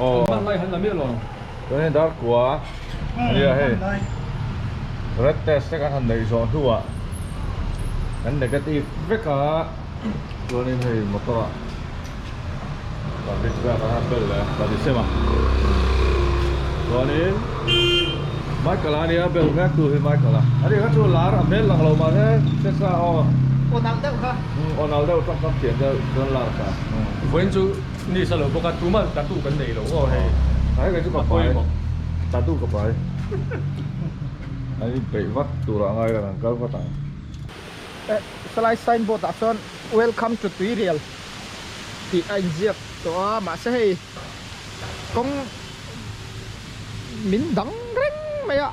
Aw. An hman lai han la miah lo ang. Chuanin dar kua a nia hei. Red test te kan han neih zawh hnuah kan negative vek a, chuanin hei motor ah service vel kan han bel leh a, pali sem a. Chuanin Michael a nia bel mek tur hi Michael a. Ani kha chu lar a hmel lang lo mahse se sa aw. Aw nal deuh kha. Aw nal deuh tawng tam thiam deuh chuan lar kha. Vawiin chu ni sa lo bawk a, tumah tattoo kan nei lo aw hei. Hei kei chu ka pai, tattoo ka pai. An inpeih vat turah a ngai lo an kal vat ang. Helai signboard ah sawn Welcome to Tuirial tih a inziak tawh a, mahse hei kawng min dang reng mai a,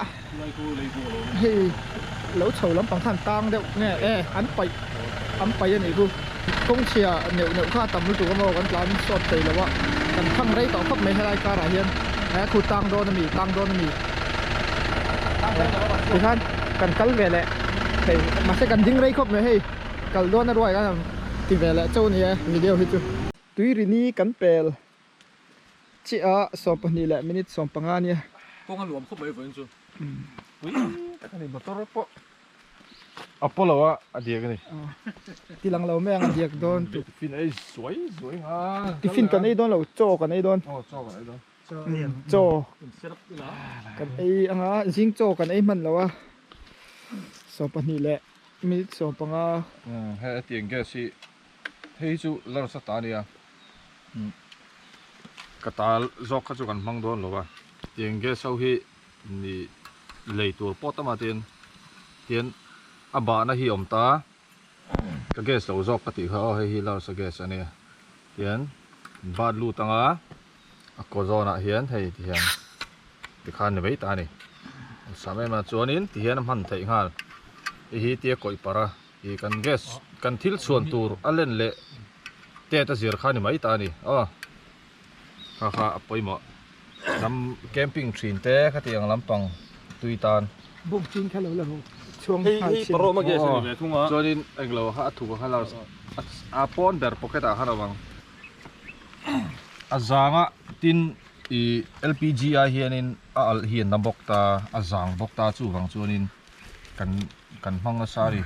hei lo chho lampang khan tang deuh nge e an paih an paih a nih chu kawng chhia neuh neuh kha a tam lutuk a maw kan tlan sawt thei lo a kan thang rei tawh khawp mai helai karah hian he khu tang dawn a mi tang dawn a mi tikhan kan kal ve leh thei mahse kan ding rei khawp mai hei kal dawn a ruai khan ti ve leh chauh a ni e video hi chu. Tuirini kan pel Chiah a 12 leh minute 15 ania. Kawng a nuam khawp mai vawiin chu. Pui tak a ni motor pawh a paw lo a a diak a ni. Tilang lo mai ang a diak dawn tu. Tiffin ei zuai zuai nga. Tiffin kan ei dawn lo chaw kan ei dawn. Aw chaw kan ei dawn. Chaw kan ei anga zing chaw kan ei hman lo a 12 leh minute 15. Hei hetiang gas hi hei hi chu la nasa ta a nia. Ka ta zawk kha chu kan hmang dawn lo a, tiang gas ho hi ni lei tur pawh tam a tin tian a bahna hi a awm ta ka gas lo zawk ka tih kha aw hei hi large a gas a nia tian bat lut anga a kaw zawnah hian hei ti hian tikhan ni mai ta a ni sam em a chuanin ti hian a hman theih nghal hei hi tia kawih parh a. Ih kan gas kan thil chhuan tur a len leh tet a zir kha ni mai ta a ni aw kha kha a pawimawh ram camping thin te khatiang lampang tui tan. Bawk chin kha lo la ho chhuang nghal chin. Aw chuanin englo kha a thuk ang kha lo a pawn ber pocket ah khan a awm ang a zanga tin ih LPG ai hianin a alh hi a na bawk ta a zang bawk ta chuvang chuanin kan. Kan hmang nasa a ni.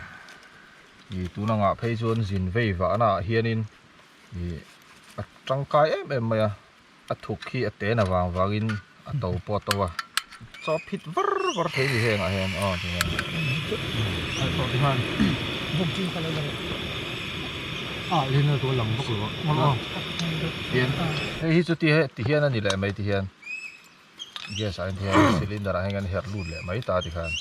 Ih tun angah phei chuan zin vei vahna ah hianin ih a tangkai em em mai a, a thuk hi a ten avang vangin a to pawh a to a, chaw phit var var thei a ni heng ah hian aw ti hian. Hei hi chu ti hian a ni leh mai ti hian. Gas ah hian cylinder ah hian kan herh lut leh mai ta tikhan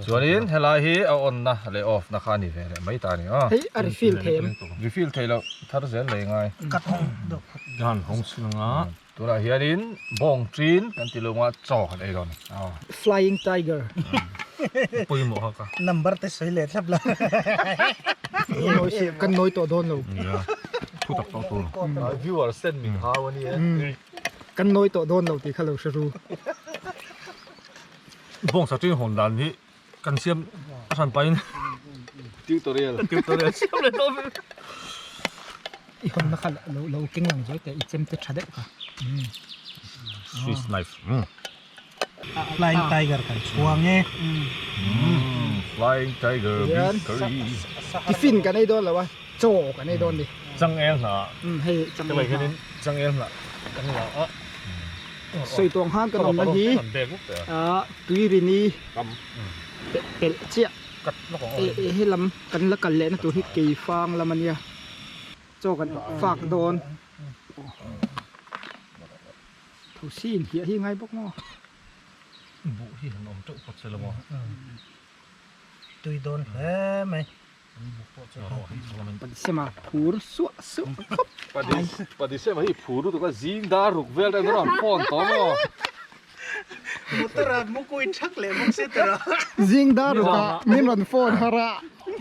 chuanin helai hi a on na leh off na kha a ni ve leh mai ta a ni a. Hei a refill thei em? Refill thei loh thar zel leh ngai. Dan hawng chhunga. Tunah hianin bawng ṭin kan ti lo anga chaw kan ei dawn a ni. Flying tiger. Pawimawh hak a. Number te sawi leh thlap la. Kan nawi tawh dawn lo. Nia. Thu tak tawh tur. Viewers ten min hau a ni e. Kan nawi tawh dawn lo tih kha lo hre ru. Bawng sa ṭin hawn dan hi kan siam a hran pahin Tutorial. Tutorial siam leh tawh ve. I hawnna kha lo lo keng lang zuai teh i chem te tha deuh kha. Swiss knife. Flying tiger kan chhuang e. Flying tiger beef curry. Tiffin kan ei dawn lo a. Chaw kan ei dawn ni. Changel hnah. Hei changel hnah. Hianin changel hnah kan la a. Sawi tuang han kan awmna hi tuirini pelh chiah he lam kan la kal lehna tur hi keifang lam a nia. Chaw kan fak dawn. Thosi inhliah hi ngai bawk maw? Buh hi han awm teuh phawt se la maw? Tui dawn hle mai. Padisema phur suah suah khawp mai. Padisema hi phur lutuk a zing dar ruk vel reng rawn phone tawh maw? Motor ah mukui thak leh bawk se tawh a. Zing dar ruk ah min rawn phone har a,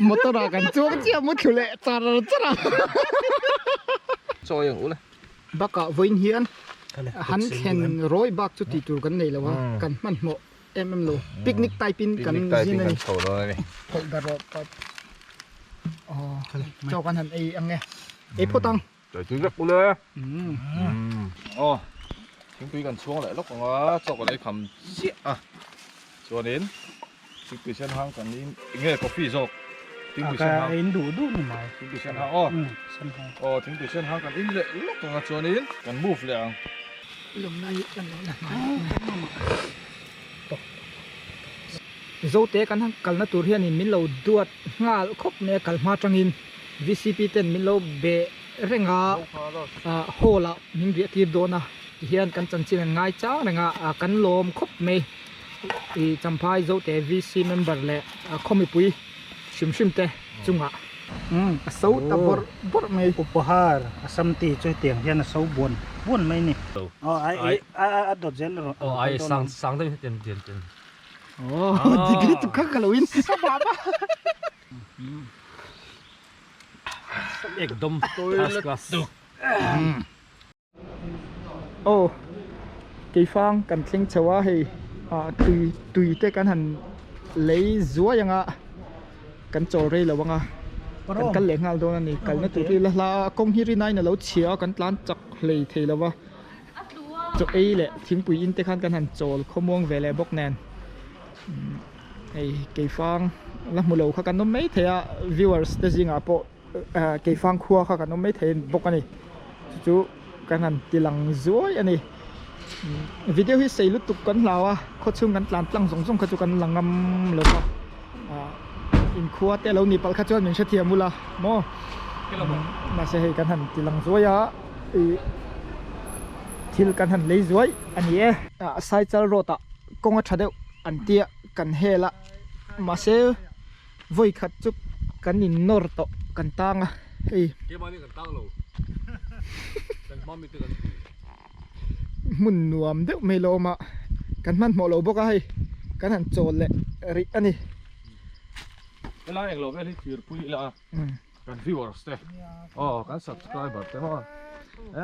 motor ah kan chuang chiah mu thlu leh char char a. Chawi ang u le. Bakah vawiin hian han thlen rawi bak chu tih tur kan nei lo a, kan hmanhmawh Em em lo. Picnic type in kan zin a ni. Phawlh dar rawh pa. Aw chaw kan han ei ang e. Ei phawt ang. Chaw tui vek ule. Aw. Thingpui kan chhuang leh lawk ang a, chaw kan ei kham chiah a. Chuanin thingpui sen hang kan in enge coffee zawk thingpui sen hang. Ka in duh duh ni mai. Thingpui sen hang aw. Sen hang. Aw thingpui sen hang kan in leh lawk ang a chuanin kan move leh ang. Lawmna hi kan lo la hnai Zote kan han kalna tur hianin min lo duat nghal khawp mai a kal hma tangin VCP ten min lo be reng a hall ah min riah tir dawn a tihian kan chanchin an ngai chang reng a kan lawm khawp mai ih Champhai Zote VC member leh khawmipui hrim hrim te chungah a so ta bawrh bawrh mai. Upahar a sam tih chu hetiang hian a so buan buan mai a ni. Aw ai a dawt zel erawh aw ai sang sang deuh hian tian tian. Aw dik lutuk kha ka lo in sa mah mah. Ekdom first class. Aw keifang kan thleng chho a hei ah tui tui te kan han lei zuai anga kan chawl rei lo anga kan kal leh nghal dawn a ni kalna tur hi la hla a kawng hi rin aiin a lo chhia a kan tlan chak hlei thei lo va chaw ei leh thingpui in te khan kan han chawl khawmuang ve leh bawk nen hei keifang la hmu lo kha kan awm mai thei a viewers te zingah pawh. Keifang khua kha kan awm mai thei bawk a ni chu chu kan han ti lang zuai a ni video hi sei lutuk kan hlau a khawchhung kan tlan tlang zawng zawng kha chu kan la ngam lo va ah inkhua te alo nih palh kha chuan min hrethiam ula maw mahse hei kan han ti lang zuai a ih thil kan han lei zuai a ni e ah cycle road ah kawng a tha deuh an tia kan hel a mahse. Vawi khat chu kan in nawr tawh kan tang a hei. Keimahni kan tang lo kan hma mite kan ti. Hmun nuam deuh mai lo awm a kan hmanhmawh lo bawk a hei kan han chawl leh rih a ni. Helai englo vel hi thirpui ila a. Kan viewers te aw kan subscriber te maw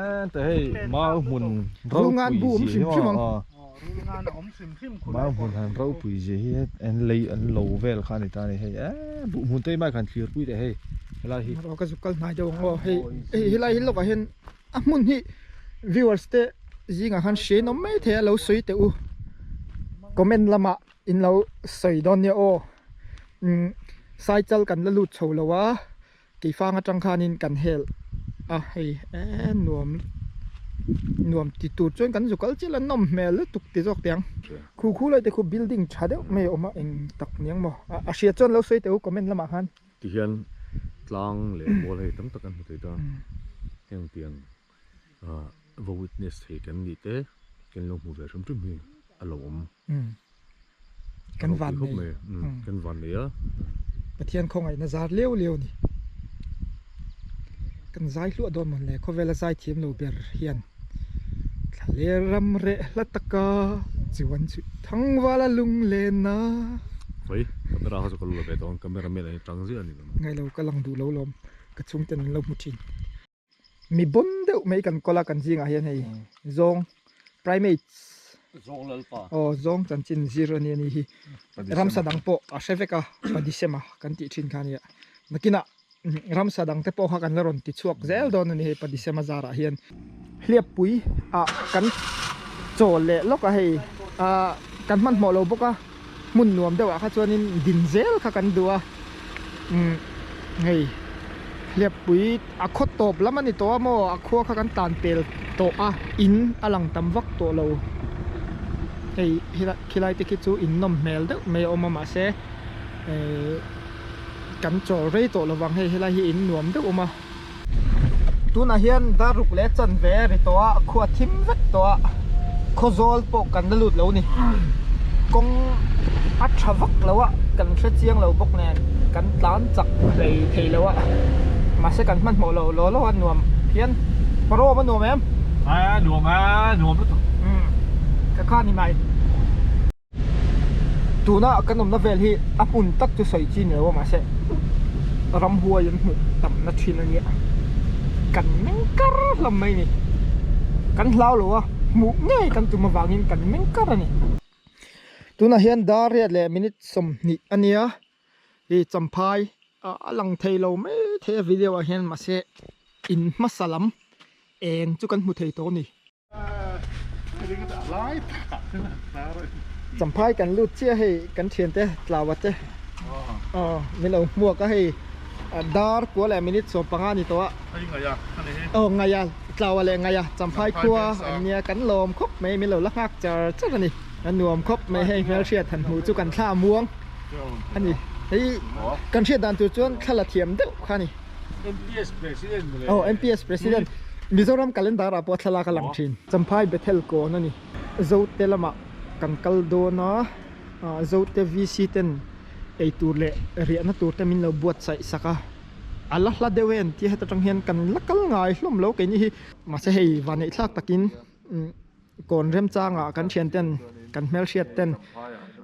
ente hei mau hmun ropui zia hi maw mau hmun han ropui zia hi an lei an lo vel kha ani ta ani hei eee buh hmun te mai khan thlir pui teh hei helai hi aw ka zuk kal hnai deuh ang aw hei hei helai hi lawkah hian a hmun hi viewers te zingah khan hriain awm mai thei a lo sawi teh u comment lamah In lo sawi dawn nia aw. Umm Saichal kan la lut chho lo a, keifang atang khanin kan hel a hei eee nuam nuam ti tur chuan kan zu kal chiah la nawm hmel lutuk ti zawk teh ang. Khu khu lai te khu building tha deuh mai a awm a eng tak niang maw a hria chuan lo sawi teh u comment lamah khan. Tihian tlang leh mual hei tam tak kan hmu thei ta heng tiang va witness thei kan nih te kan lo hmu ve hrim hrim hi a lo awm kan van nei kan van nei a Pathian khawngaihna zar leu leu ni kan zai hluah dawn mawn le khawvela zai thiam lo ber hian thlaler ram reh hla taka chuan chu thangvala lunglenna Hoi camera kha chu ka lu la ve tawh ang camera man an tang ziah a ni ngailo ka lang duh lo lawm ka chhungten an lo hmu thin. Mi bawn deuh mai kan kawl a kan zingah hian hei zawng primates Zawng lalpa aw zawng chanchin zir a ni a ni hi ramsa dang pawh a hre vek a padisema kan tih thin kha a nia nakinah ramsa dang te pawh kha kan la rawn ti chhuak zel dawn a ni hei padisema zarah hian hliappui ah kan chawl leh lawk a hei ah kan hmanhmawh lo bawk a hmun nuam deuh ah kha chuanin din zel kha kan duh a umm hei hliappui a khaw tawp lam a ni tawh a maw a khua kha kan tan pel tawh a in a lang tam vak tawh lo hei helai khilai te khi chu in nawm hmel deuh mai a awm a mahse ehh kan chawl rei tawh lovang hei helai hi in nuam deuh a awm a. Tunah hian daruk leh chanve a ri tawh a, khua thim vek tawh a, khawzawl pawh kan la lut lo a ni. Kawng a tha vak lo a, kan hre chiang lo bawk nen kan tlan chak hlei thei lo a, mahse kan hmanhmawh lo law law a nuam phian. Parawm a nuam em? A nuam a, nuam lutuk. Umm ka kha ni mai. Tuna kan awmna vel hi a hmun tak chu sawi chi ni lo a mahse ramhuai an hmuh tamna thin a nia kan meng kar hlawm mai ni kan hlau lo a hmuh ngei kan tum avangin kan meng kar a ni. Tunah hian dar riat leh minute 20 a nia hei champhai a lang thei lo mai thei a video ah hian mahse in hmasa lam eng chu kan hmu thei tawh a ni. Champhai kan lut chiah hei kan thiante tlaua te aw min lo hmuak a hei dar kua leh minute 15 ni tawh a aw ngaia tlaua leh ngaia Champhai khua an nia kan lawm khawp mai min lo la nghak char char a ni a nuam khawp mai hei hmelhriat han hmuh chu kan thla a muang a ni hei kan hriat dan tur chuan thla la thiam deuh kha a ni. MPS President mawle. Aw MPS President Mizoram calendar ah pawh thlalak a lang thin. Champhai Bethel kawn a ni. Zote lamah kan kal dawn a, Zote VC ten eitur leh riahna tur te min lo buatsaih sak a. A la hla deuh em tih heta tang hian kan la kal ngai hlawm lo keini hi. Mahse hei vanneih thlak takin kawn remchangah kan thian ten kan hmelhriat ten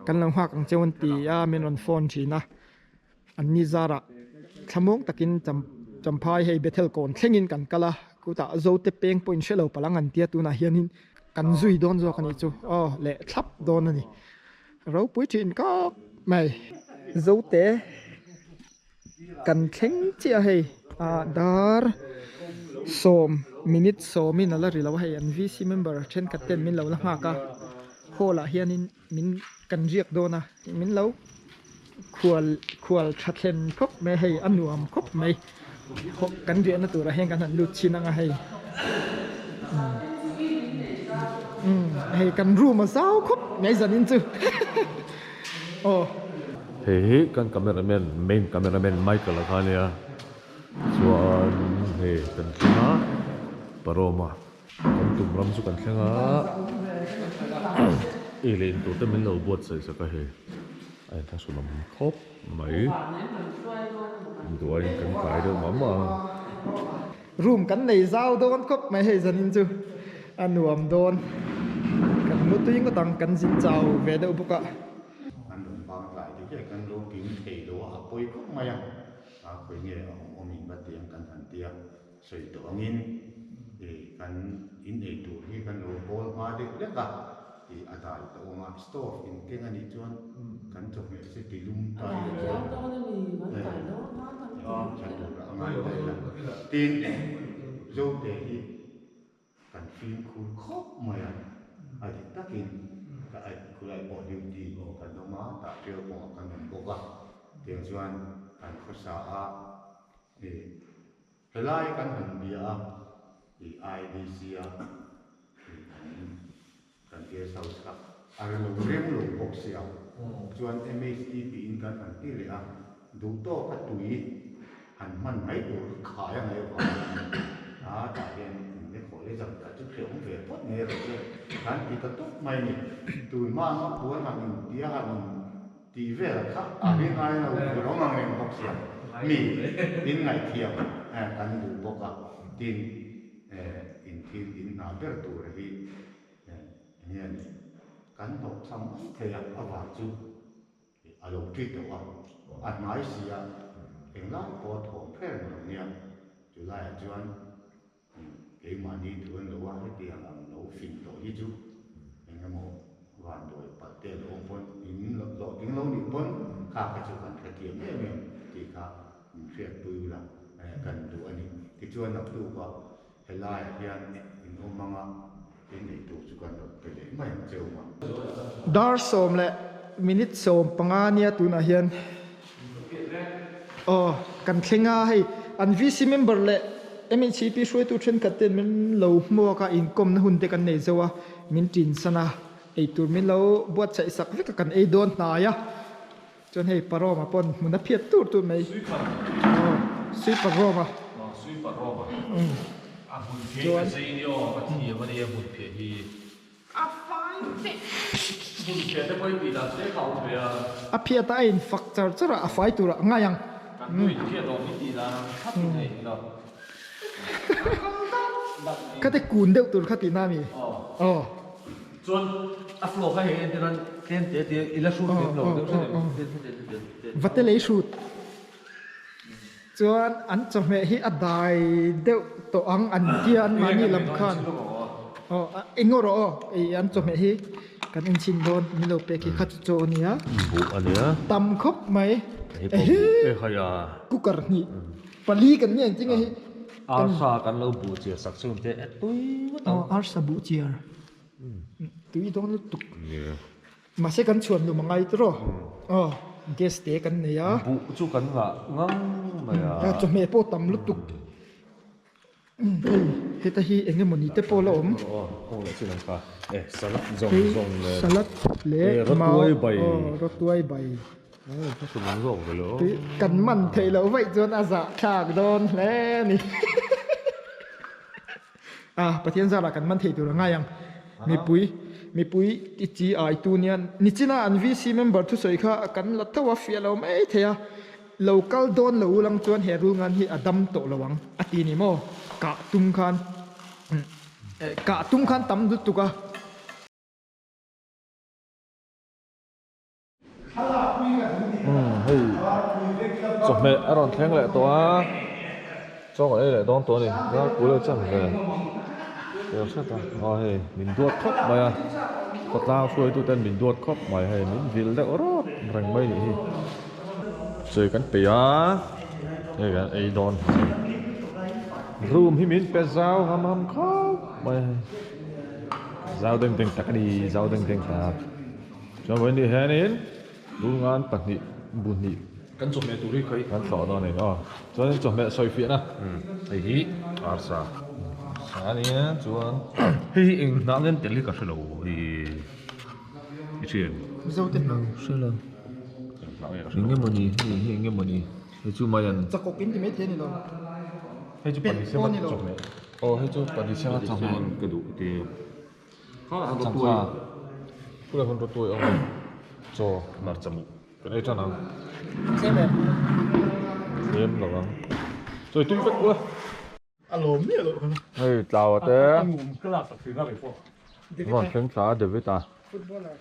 kan lo nghak ang cheu an ti a min rawn phone thin a. An ni zarah thlamuang takin Champhai hei Bethel kawn thlengin kan kal a, kutah Zote peng pawhin hre lo palang an tia tunah hianin kan zui dawn zawk a nih chu aw leh thlap dawn a ni. Ropui thin kawp mai. Zote kan thleng chiah hei ah dar sawm minute sawmin a la ri lo a hei an VC member thenkhat ten min lo la nghak a hall ah hianin min kan riak dawn a min lo khual khual tha thlen khawp mai hei a nuam khawp mai kan riahna turah hian kan han lut chhin ang a hei umm hei kan room a zau khawp mai zanin chu aw. Hei hi kan cameraman main cameraman Michael a kha ania chuan hei kan thleng a Paroma. Kan tum ram chu kan thleng a, ei leh in tur te min lo buatsaih sak a hei, a inthlahrun awm khawp mai, duaiin kan tlai deuh mah mah a. Room kan nei zau dawn khawp mai hei zanin chu a nuam dawn, kan mu tui ngawt ang kan zin chau ve deuh bawk a. An rawn bang tlai te hian kan lo kim thei lo a, a pawi khawp mai a, a khawi nge a awm awm in va ti ang kan han ti a. Sawi tawh angin ih kan in ei tur hi kan lo bawl hma deuh hlek a, ih a dai tawh ang a, stove in keng a nih chuan kan chawhmeh chu ti lum ta ila chuan tha tur a ngai ta ila. Tin, Zote hi kan fimkhur khawp mai a, a dik takin ka aih khulai pawh duty kan awm a, tah ṭeu pawh kan awm bawk a, tiang chuan kan khawsa a, ih Helai kan han bia a, ih IDC a ih kan kan guest house kha a ri lo rem lo bawk sia, chuan MHT tiin kan han ti leh a, duh tawka tui han hman mai tur khai a ngaih avangin a tah hian in le khawh le zam khat chu hreawm ve phawt mai erawh chu kan ti ta tawp mai a ni. Tui hma anga puan han intia han in Tih vel kha a ri ngai lo tur awm ang reng bawk sia, mi in ngaihthiam kan duh bawk a, tin in thil in hna ber tur hi eng nge ni kan hnawh cham mai thei a, a vang chu a lo ṭi tawh a, a hnai si a, englai pawh a thawm hre reng lo nia, chulaiah chuan Keimahni thu an lo a, hetiang ang lo fing tawh hi chu eng emaw vanduai palh te lo awm pawn in hlawhtling lo nih pawn kha kha chu kan hrethiam em em tih kha min hriatpui ula kan duh a ni. Tichuan naktukah helaiah hian in awm anga in ei tur chu kan rawn pe leh mai ang che awm a. Dar sawm leh minute 15 nia tunah hian aw kan thleng a hei an VC member leh MHCP hruaitu thenkhat ten min lo hmuak a inkawmna hun te kan nei zo a min tin san a eitur min lo buatsaih sak vek a kan ei dawn hnai a chuan hei Paroma pawn hmun a phiat tur tur mai aw Sui Paroma Sui Paroma a hmun phiah hi ka zei nia aw ka thiam a nia hmun phiah hi. A fai vek. Hmun phiah te pawh i tih dan hle kha a awm ve a. A phiat a a in fak char char a, a fai tur ah a ngai ang. Kan nu in phiat awm i tih dan ang thlap in hei ilo. Kha te kun deuh tur kha tih na mi? Aw. Chuan a floor kha hei entir an tlem te te i la hrut lem lo deuh hret em? Tlem te te te. Va te lei hrut. Chuan an chawhmeh hi a dai deuh tawh ang an tia an mahni lam khan aw eng rawh aw ih an chawhmeh hi kan en chhin dawn min lo pek hi kha chu chaw a nia buh a nia tam khawp mai cooker hnih pali kan nia engtin nge hi arsa kan lo buh chiar sak chhung te a tui ngawt ang aw arsa buh chiar. Tui dawn lutuk. Mahse kan chhuan lum a ngai tawh aw gas te kan nei a. Buh chu kan ngah ngang mai a. Chawhmeh pawh tam lutuk. Hei heta hi eng emaw ni te pawh la awm. Salad leh mau rawtuai bai. Kan man theih loh vaih chuan a zahthlak dawn hle a ni. A Pathian zarah kan man thei tur a ngai ang. Mipui mipui i chi ai tu nia nichina an VC member thusawi kha kan la tho a fiah lo mai thei a. Lo kal dawn lo ulang chuan he rulngan hi a dam tawh lo ang a ti ni maw? Kah tum khan kah tum khan tam lutuk a. Hei chawhmeh a rawn thleng leh tawh a chaw kan ei leh dawn tawh a ni dar kul a chan ve tel hret a aw hei min duat khawp mai a khawtlang hruaitu ten min duat khawp mai hei min vil deuh rawt reng mai nih hi chawi kan peih a hei kan ei dawn room hi min pe zau ham ham khawp mai a hei zau deng deng tak a ni zau deng deng tak. Chuan vawiin ni hianin Lungan pahnih bu hnih Kan chawhmeh tur hi khawi kan thlawh dawn a ni aw. Chuanin chawhmeh sawi fiahna hei hi arsa arsa a nia chuan hei hi eng hnah ngen tel hi ka hrelo hi i thian Mizo te hnah hrelo eng hnah nge ka hrelo eng emaw ni hei hi eng emaw ni hei chu mai an Chakawk in ti maithei a ni lo hei chu pahnih sema chawhmeh aw hei chu pahnih sema chawhmeh ka duh ti. Changkha pula hun rawtuai awm a chaw hmarcha mu kan ei tan ang Tlem em? Tlem lo ang chawi tui vek ula A lawm miah loh kha Hei tlau a te rawn thleng thla a David a Footballer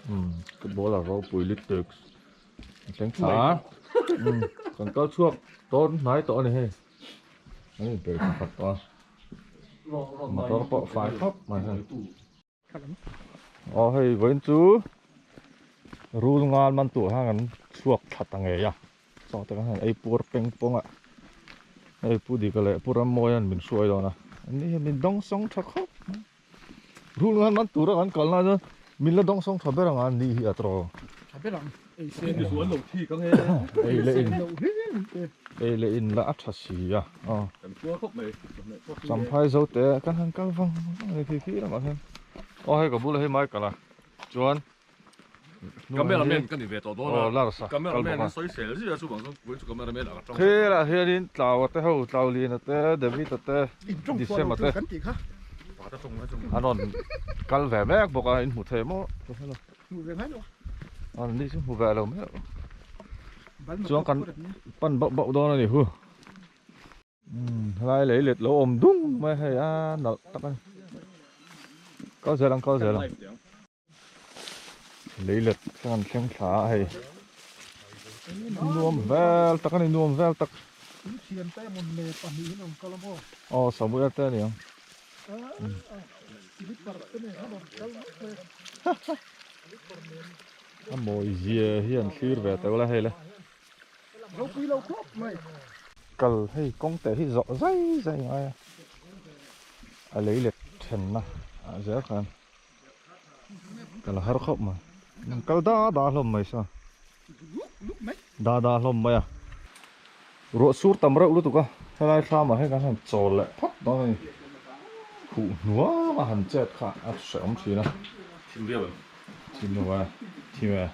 Footballer ropui lutuk a thleng thla a kan kal chhuak tawn hnai tawh a ni hei an inpeih pakhat tawh a. Motor pawh fai khawp mai hei. Aw hei vawiin chu rul ngal man tur khan kan chhuak thla ta ngei a chaw te kan han ei pur peng pawng a hei pu Dika leh pu Rammawi an min hruai dawn a an ni hian min dawng sawng tha khawp mai rul ngal man tura kan kalna chuan min la dawng sawng tha ber ang a an ni hi a tawrh. Tha ber ang. Ei leh in ei leh in lah a tha si a aw Champhai zo te kan han kal vang vang a ni khi khi lamah hian aw hei ka bulah hi Michael a chuan Cameraman ka ni ve tawh dawn a aw Lars a kal bawk a Cameraman sawi sel zia chu vang chuan vawiin chu cameraman ah ka tang Khelah hianin Tlaua te ho Tlaulina te David a te Disema te an rawn kal ve mek bawk a in hmu thei maw. Hmu ve ngai lo a. An ni chu hmu ve lo mai lo. Chuan kan pan bauh bauh dawn a ni hu. Helai lei let lo awm dung mai hei a nalh tak a ni. Kal zel ang kal zel ang. Lei let kan thleng thla a hei. Nuam vel tak a ni nuam vel tak. Aw Samuel te a ni ang. A mawi zia hi an thlir ve teuh la hei le. Kal hei kawng te hi zawh zai zai ngai a, a lei let thenna ah zel khan kal a har khawp mai. Kal da da hlawm mai sa. Da da hlawm mai a. Ruah sur tam reuh lutuk a, helai thlamah hian kan han chawl leh phawt dawn a ni. Khuh hnuam a han chet kha a hrehawm thin a. Thim viau em? Thim lo e, thim e.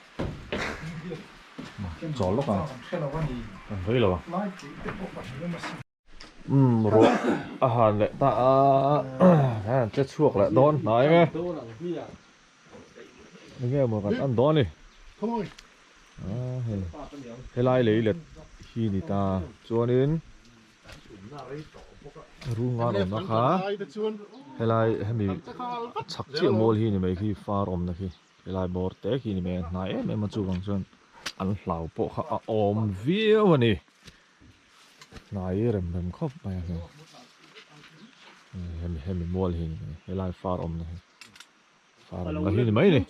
Chawl lawk ang. Kan vei lo a. Umm ruah a han leh ta a, kan han che chhuak leh dawn hnai nge. Enge maw kan en dawn a ni. Helai lei let hi ni ta chuanin rungan awmna kha helai hemi chhak chiah mual hi ni mai khi far awmna khi helai bawr te khi ni mai a hnai em em a chuvang chuan an hlau pawh kha a awm viau a ni hnai rem rem khawp mai a hei hemi hemi mual hi ni mai helai far awmna hi far awmna hi ni mai ni.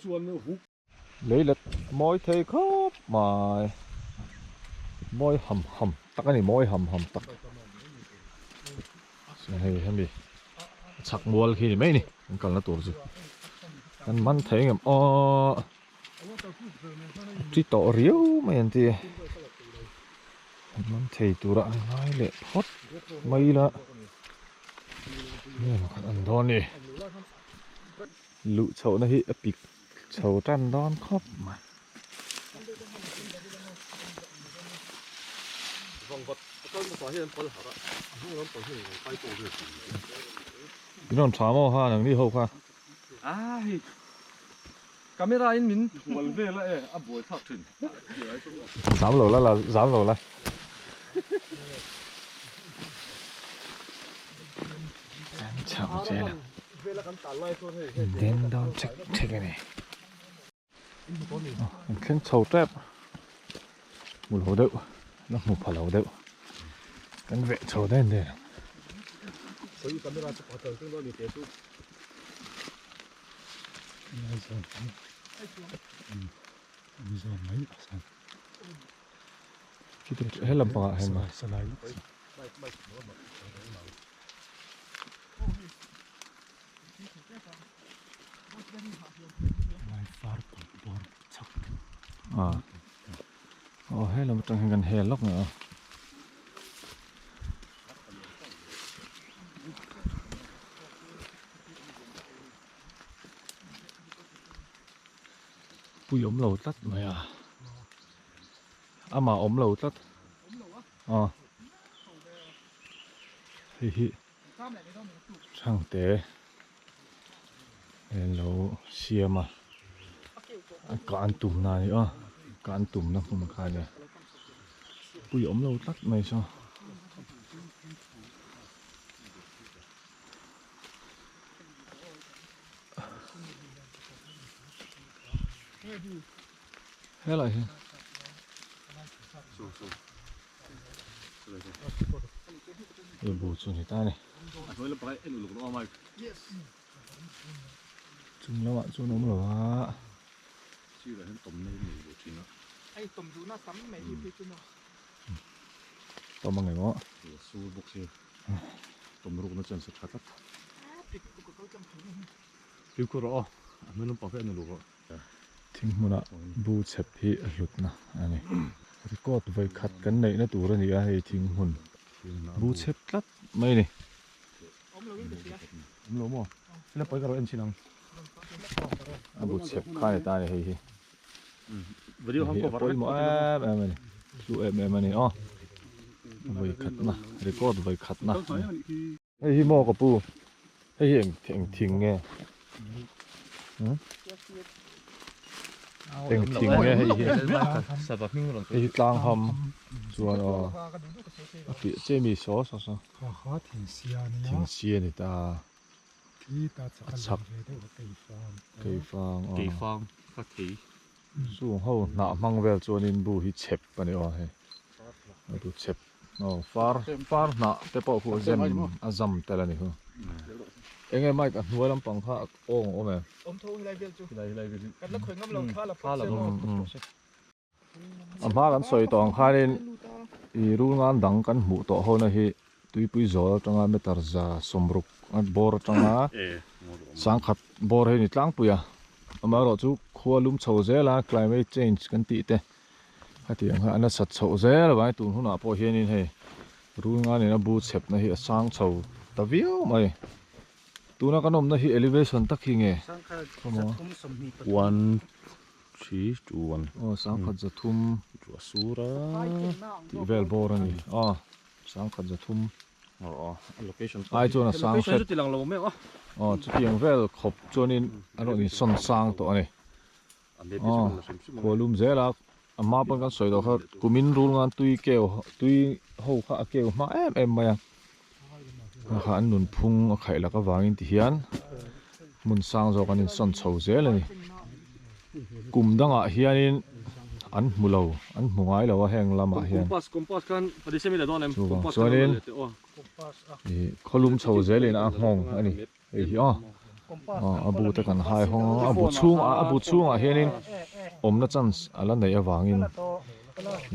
Lei let mawi thei khawp mai. Mawi ham ham tak a ni, mawi ham ham tak. Hei hemi chhak mual khi ni mai ni an kalna tur chu. Kan man thei ngem aw a ti tawh riau mai an ti kan man thei tura an ngai leh phawt mai ila nge maw khat an dawn ni luh chhoh na hi a pik chho tan dawn khawp mai. In rawn tha maw kha nangni ho kha. A hei camera in min hual vel a e a buai thlak thin. Zam lo la la zam lo la. Kan chho zel a. Den dawn chek chek a ni. An thleng chho tep hmu lo deuh la hmu pha lo deuh kan veh chho den den ang. He lampangah hian Aw he lam atang hian kan hel lawk mai a. Pui awm lo tlat mai a. Amah awm lo tlat. Aw. Hei hi. Thangte an lo siam a a kah an tum na a ni a kah an tum na hmun kha a nia pui awm lo tlat mai saw helai hi. Hei bu chu ni ta a ni. Chung lamah chuan awm lo a. Tawm ang emaw. Thing hmunah bu chhep hi a hlutna a ni. Record vawi khat kan neihna tur a ni a hei thing hmun bu chhep tlat mai a ni. A bu chhep kha a ni ta a ni hei hi. Hei hi a pawimawh em em a ni. Hlu em em a ni aw. Vawi khatna record vawi khatna a ni. Hei hi maw ka pu, hei hi eng eng thing nge? Eng thing nge hei hi? Hei hi tlang ham chuan aw a piah che mi saw saw saw. Thing sia ni ta. A chak keifang aw. Chung ho hnah hmang vel chuanin bu hi chep a ni aw hei a bu chep aw far far hnah te pawh khu a zem a zam tel a ni khu enge mic a hnuai lampang kha a awng a awm em a hma kan sawi tawh ang khanin ih rul ngan dang kan hmuh tawh ho na hi tuipui zawl atanga meter za sawmruk bawr atanga sangkhat bawr hi a ni tlangpui a amaherawh chu khua lum chho zel a climate change kan tih te hetiang kha a nasat chhoh zel avangin tun hunah pawh hianin hei rul nganin a bu chhepna hi a sang chho ta viau mai tuna kan awmna hi elevation tak hi nge one three two one aw sangkhat zathum chu a sur a tih vel bawr a ni aw sangkhat zathum Ai chuan a sang hret aw chutiang vel khawp chuanin a rawn insawn sang tawh a ni aw khualum zel a a hma pawn kan sawi loh kha kumin rul ngan tui keu tui ho kha a keu hma em em mai a kha an nunphung a khaih lak avangin ti hian hmun sang zawk an insawn chho zel a ni kum dangah hianin an hmu lo an hmu ngai lo a heng lamah hian chuvang chuanin ih khawlum chho zelin a nghawng a ni hei hi aw a bu te kan hai hawng a a bu chhungah a bu chhungah hianin awmna chance a la neih avangin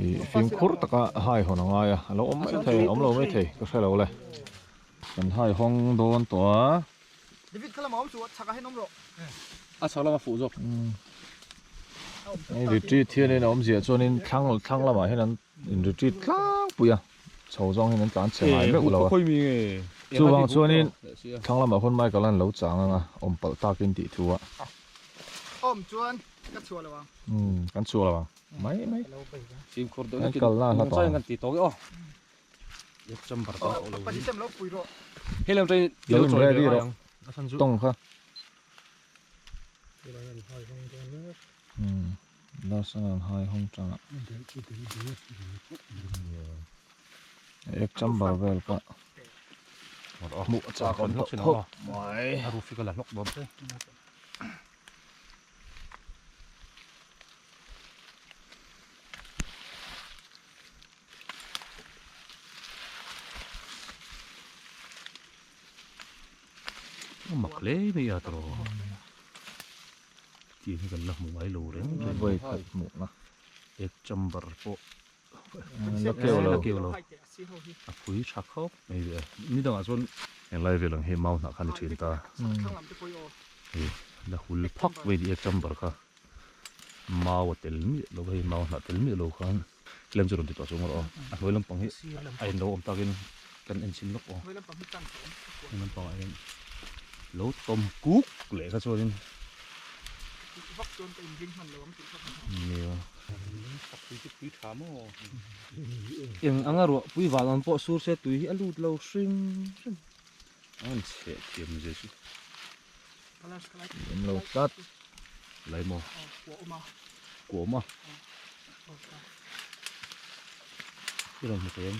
ih fimkhur taka hai hawn a ngai a a lo awm mai thei awm lo mai thei ka hre lo le kan hai hawng dawn tawh a. David kha lamah awm suh chhakah hian awm rawh. A chhak lama fuh zawk. Hei retreat hianin a awmzia chuanin thlang thlang lamah hian an in retreat tlangpui a, chho zawng hian an tlan chhe ngai meuh lo a. Chuvang chuanin thlang lamah khawn Michael an lo chang ang a, awm palh takin tih thu a. Awm chuan ka chhuah lo ang. Umm kan chhuah lo ang mai mai. Fimkhur deuh Kan kalna a hla tawh ang. Kan ti tawk e aw. Lo in ready rawh tawng kha last an hai hawng tang a ek chamber vel kha hmuh a chak awm tawh khawp mai. Mak hle mai a tawh tih hi kan la hmu ngai lo reng reng vawi khat hmuh na ek chamber pawh la keu lo la keu lo a phui tha khawp mai ve ni dangah chuan englai vel ang hi mau hnah kha ni thin ta hei la hul phak mai ni ek chamber kha mau a tel miah lo hei mau hnah tel miah lo khan. Tlem chu rawn ti tawh chung rawh aw. A hnuai lampang hi a in lo awm takin kan en chhin lawk aw. Hnuai lampang ah hian lo tawm kuk leh kha chuanin nia. Eng anga ruah pui val ang pawh sur se tui hi a lut lo hrim hrim. A rawn chheh thiam zia chu. Awm lo tlat. Lai maw? Kuah awm a. I rawn hmu thei em?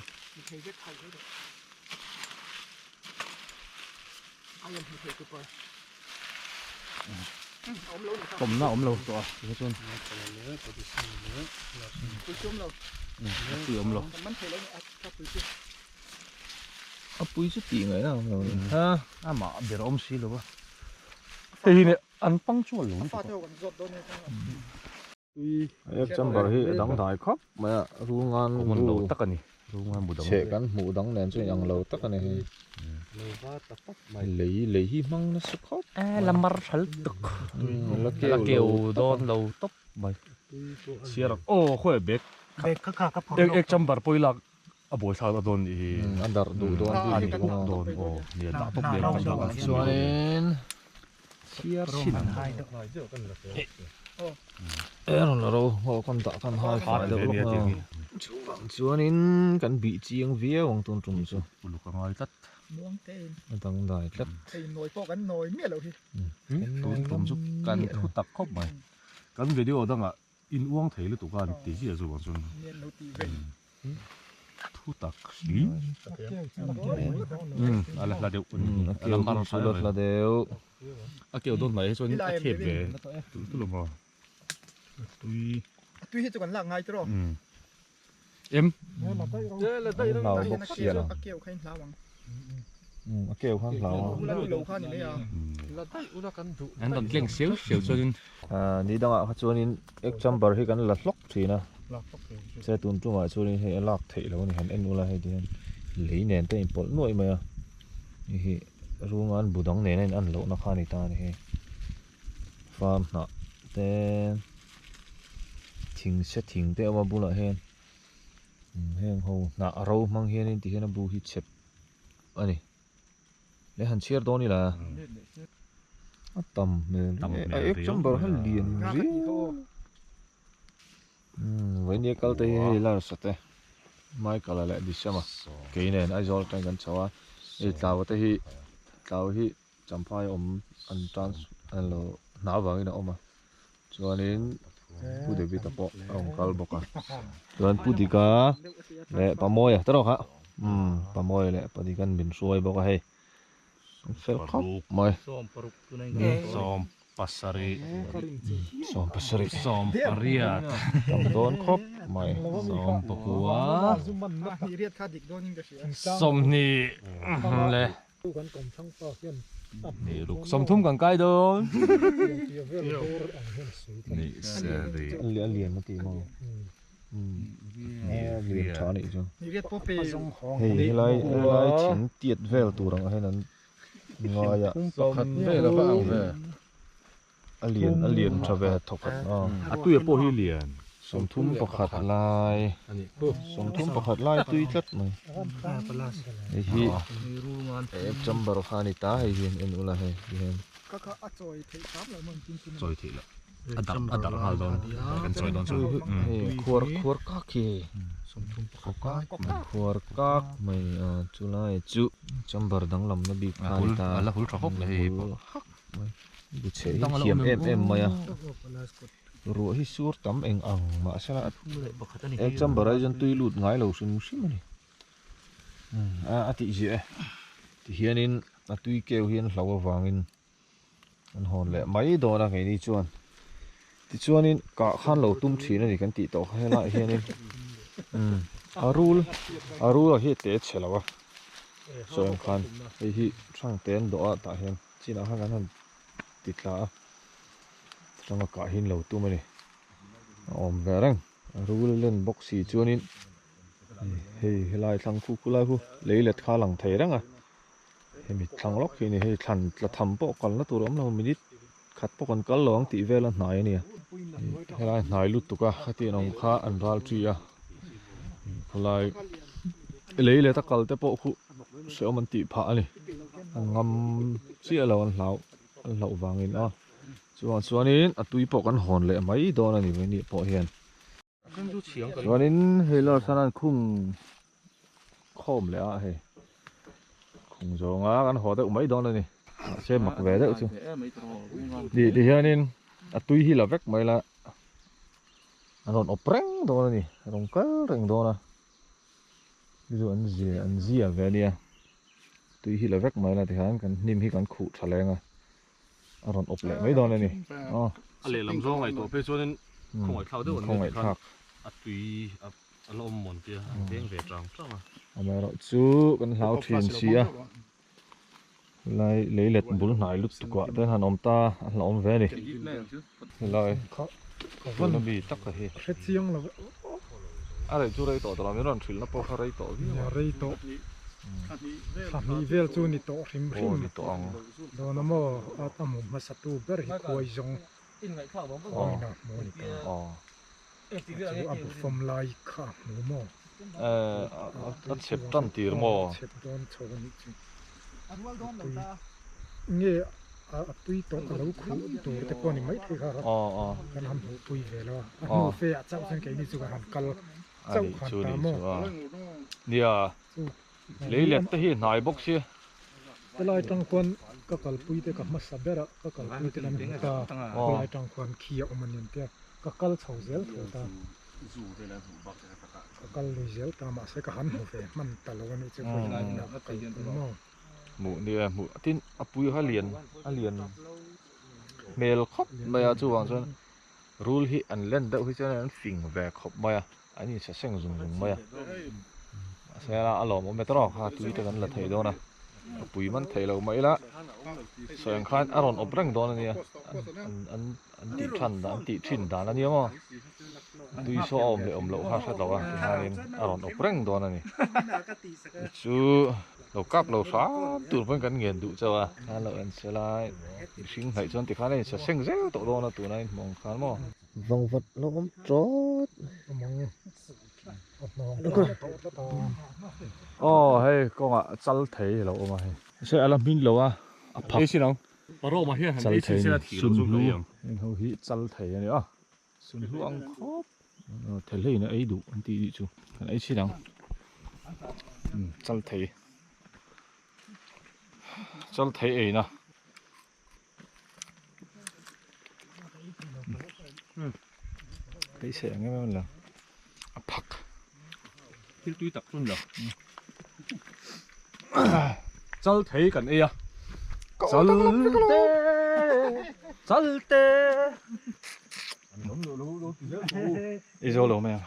Tawmna awm lo tawh a tikha chuan. A pui awm lo. A pui chu tih ngaihna awm lo ni. Ha amah ber awm si lo a. Hei hi an punctual lo lutuk a. Ek chamber hi a dang dai khawp mai a rungan bu lo tak a ni rungan bu dang chheh kan hmuh dang nen chuan inang lo tak a ni hei lei lei hi hmang nasa khawp mai la mar tha lutuk la keu dawn lo tawp mai chhiar ang aw khawi bag ek chamber pawh i lak A buai thlak a dawn nih hi. A darh duh dawn a ni bawk dawn aw nia dah tawp leh ang kan dah chuanin chhiar chhin ang e rawn la ro ho kan dah kan hai fai deuh lawk a chuvang chuanin kan bih chiang viau ang tun tum chu uluk a ngai tlat a dangdai tlat hei nawi pawh kan nawi miah loh hi tun tum chu kan thu tak khawp mai kan video dangah In uang thei lutuk a an ti ziah zawk ang chuan thu tak hli a la hla deuh a keu dun chu la hla deuh a keu dawn hmai hi chuan a thep ve tulh tulh awm a tui tui hi chu kan lak ngai tiraw em hlau bawk sia a keu kha in hlau ang a keu khan hlau ang lo kha ni mai a an rawn tleng siau siau chuanin ni dangah kha chuanin egg chamber hi kan la hlawk thin a che tun tumah chuanin hei a lak theih loh a ni han en ula hei ti hian lei nen te a inpawlh nuaih mai a hei hi rungan bu dang nen a in an lohna kha a ni ta a ni hei. Farm hnah te thing se thing te a awm a bulah hian heng ho hnah ro hmang hianin ti hian a bu hi chep a ni le han chhiar dawn ila a tam hmel a ek chamber han lian riau Vainia kal te hi hei larsa te Michael-a leh Disham-a kei nen Aizawl atangin kan chho a hei Tlaua te hi Tlaua hi Champhai awm an trans an lo hna avangin a awm a chuanin Pu David-a pawh a rawn kal bawk a chuan Pu Dika leh Pamawia te rawh kha umm Pamawia leh Pa Dika'n min hruai bawk a hei an fel khawp mai 17 18 tam dawn khawp mai 20 le 30 kan kai dawn a lian a ti maw lian tha anih chu hei helai helai thing tiat vel tur ang ah hian an ngai a pakhat vel a va ang ve. A lian a lian tha ve thawkhat a. A tuia pawh hi lian. 31 lai. 31 lai tui tlat mai. Hei hi ek chamber kha a ni ta hei hian en ula hei ti hian. Chawi theih loh. A darh a darh nghal dawn kan chawi dawn chu. Hei khuar khuar kak hi hei. Khuar kak mai a chulai chu chamber danglamna bik kha a ni ta. A la hul tha khawp mai hei pawh. Hak mai. Bu chhe hi thiam em em mai a. Ruah hi sur tam eng ang mahse a ek chamber ah hian tui lut ngai lo hrim hrim a ni. A a tih ziah e. Tihianin a tui keu hian hlo avangin an hawn leh mai dawn a keini chuan. Tichuanin kah khan lo tum thin a ni kan tih tawh kha helaiah hianin a rul a rul ah hi a te chhe lo a sawi ang khan hei hi hrang te an dawh a tah hian chinah khan kan han ti tla a hranga kah hi an lo tum a ni a awm ve reng a rul a len bawk si chuanin hei helai thlang khu khu lai khu lei let kha a lang thei reng a hemi thlang lawk hi a ni hei thlan tla tham pawh kalna tur a awm lo minute khat pawh kan kal lo ang tih vel a hnai a nia helai hnai lutuk a khatiang awm kha an ral thi a khawlai lei let a kal te pawh khu hrehawm an tih phah a ni an ngam chiah lo an hlau an hlauh vangin a chuvang chuanin a tui pawh kan hawn leh mai dawn a ni mai nih pawh hian. Chuanin hei lawr sawn an khung khawm leh a hei khung zawnga kan haw deuh mai dawn a ni mahse mak ve deuh chu ti ti hianin a tui hi la vek mai la an rawn awp reng dawn a ni a rawn kal reng dawn a chu chu an zia an zia ve a nia tui hi la vek mai la tikhan kan hnim hi kan khuh tha leng a. a rawn awp leh mai dawn a ni aw. A lehlam zawng ngaihtuah phei chuanin khawngaihthlak deuh an ni tikhan a tui a la awm mawn tia an veng ve chang chang a. Amaherawh chu kan hlau thin si a, helai leilet bul hnai lutuk ah te han awm ta a hlauhawm ve a ni. Helai tuna mi taka hi. A rei chu rei tawh tawh lo, min rawn hrilhna pawh kha rei tawh viau a. Rei tawh. Thla hnih vel chu ni tawh hrim hrim. Aw ni tawh ang. Dawn a maw a a hmu hmasa tu ber hi khuai zawng awmin a hmu a ni ta. Chu a bu fawm lai kha a hmu maw? A chep tan tir maw? A chep dawn chho a nih chu. Tui nge a tui tawh a lo khuh tur te pawh a ni maithei kha kan han hmuhpui ve lo a. A hnu fe ah chauh chuan keini chu kan han kal chauh khan ta maw? Nia leilet te hi hnai bawk sia. Helai tang khuan ka kalpui te ka hmasa ber a ka kalpui te kan hmu ta khawlai tang khuan khi a awm a ni an tia ka kal chho zel tho ta ka kal lui zel ta mahse ka han hmu ve hman ta lo a nih chu khawilai inah ka kalpui maw. Hmuh nia hmuh tin a pui kha lian a lian hmel khawp mai a chuvang chuan Rul hi an len deuh hi chuan an fing ve khawp mai a, an insa seng zung zung mai a. Mahse a lawmawm e tawrh kha tui te kan la thei dawn a, a pui man thei lo mai ila sawi ang khan a rawn awp reng dawn a nia, an an tih than dan an tih thin dan a nia maw, tui saw a awm leh awm loh kha hre lo a tihianin a rawn awp reng dawn a ni. Chu lo kap lo hram tur pawhin kan ngen duh chauh a, khan lo en se lai mihring hnaih chuan tikhan a insa seng zel tawh dawn a tuna inhmu ang khan maw. Vangvat lo awm tawt. Aw hei kawngah chal thei a lo awm a hei. Se a la hmin lo a, a phak. Chal thei a ni, sunhlu. Heng ho hi chal thei a ni a. Sunhlu ang khawp thehleiin a ei duh an tih nih chu kan ei chhin ang chal thei chal thei ei na beisei ang em em la a phak thil tui tak chu ni lo chal thei kan ei a chal te chal te I zo lo mai ang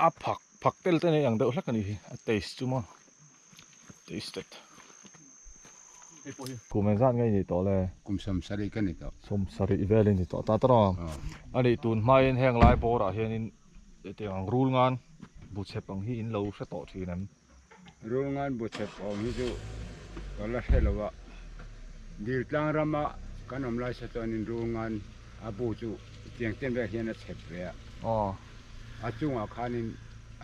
a phak phak tel te nei ang deuh hlek a nih hi a taste chu maw tasted kum engzat nge i nih tawh le kum sawmsarih ka ni tawh sawmsarih vel i ni tawh ta tawh a nih tun hmain heng lai bawrah hianin Hetiang ang rul ngan bu chhep ang hi in lo hre tawh thin em? Rul ngan bu chhep awm hi chu ka la hre lo a. Diltlang rama kan awm lai sa chuanin Rungan a bu chu tiang chen vel hian a chep ve a. A chungah khanin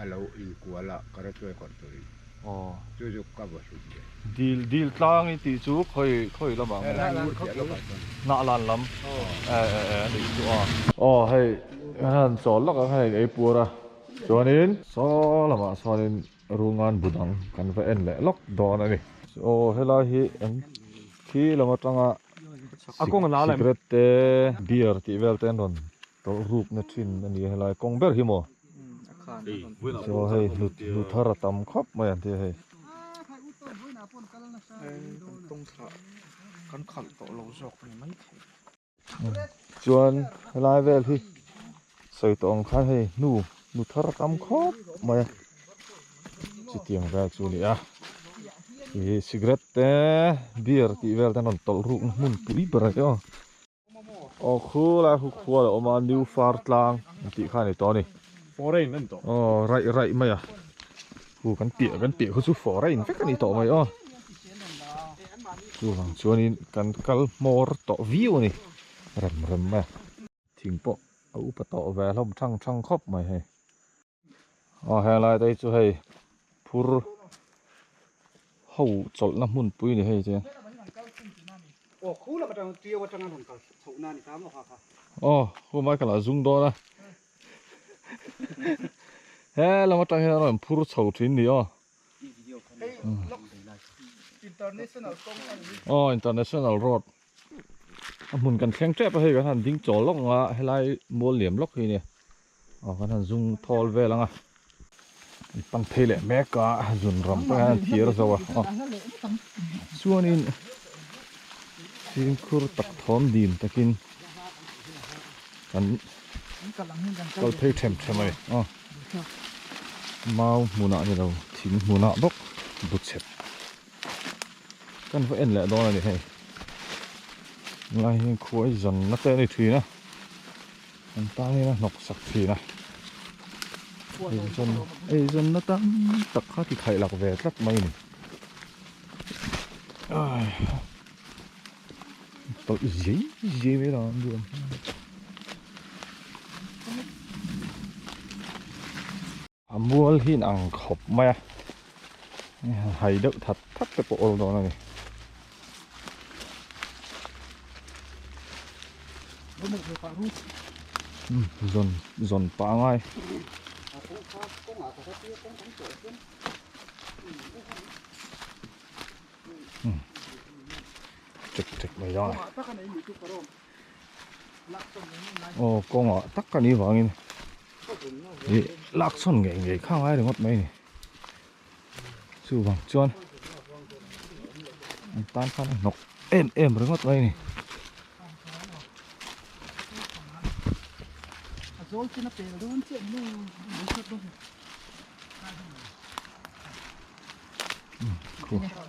a lo inkual a karachuai kawrh turin. Chu chu ka va hlut ve. Dil dil tlang i tih chu khawi khawi lamah nge? Hnah lan lam. E e e a nih chu a. Aw hei kan han chawl lawk ang hei ei puar a. Chuanin saw lamah chuanin Rungan bu dang kan va en leh lawk dawn a ni. Aw helai hi eng khi lam atanga cigarette te beer tih vel te an rawn tawlh rukna thin a ni a helai kawng ber hi maw chuan hei hnu thar a tam khawp mai an ti a hei. Chuan helai vel hi sawi tawh ang khan hei hnu nu thar a tam khawp mai a chutiang vel chu a ni a ih cigarette te beer tih vel te an rawn tawlh rukna hmun pui ber a ni aw aw khulai khu khua a awm a new far tlang an tih kha a ni tawh a ni aw raih raih mai a khu kan piah kan piah khu chu foreign vek a ni tawh mai aw. Chuvang chuanin kan kal hmawr tawh viau a ni rem rem mai a. Thing pawh a upa tawh ve hlawm thang thang khawp mai hei. Aw helai te hi chu hei phur ho chawlhna hmunpui a ni hei te. Aw khumai ka la zum dawn a. He lam atang hian a rawn phur chho thin ni aw. Aw international road a hmun kan thleng tep a hei kan han ding chawl lawk ang a helai mual liam lawk hi nia aw kan han zung thawl vel ang a an pan phei leh mek a zun ram pawh hian an thir zo a aw chuanin fimkhur tak thawm dim takin kan kal phei them them a ni aw. Mau hmunah ni lo thing hmunah bawk bu chep kan va en leh dawn a ni hei lai hian khuai zanna te a ni thin a an tan hian a hnawk sak thin a eizawn eizawnna tam tak kha ti khaih lak ve tlat mai a ni tawlh zai zai mai lo ang duh ang. A mual hi in ang khawp mai a hai deuh that that te pawh awl dawn a ni. Zawn zawn pah angai. Chek chek mai dawn a ni. Aw kawngah tak a nih vangin ih lak chhawn ngei ngei kha ngai ringawt mai a ni chuvang chuan an tan khan a hnawk em em ringawt mai a ni.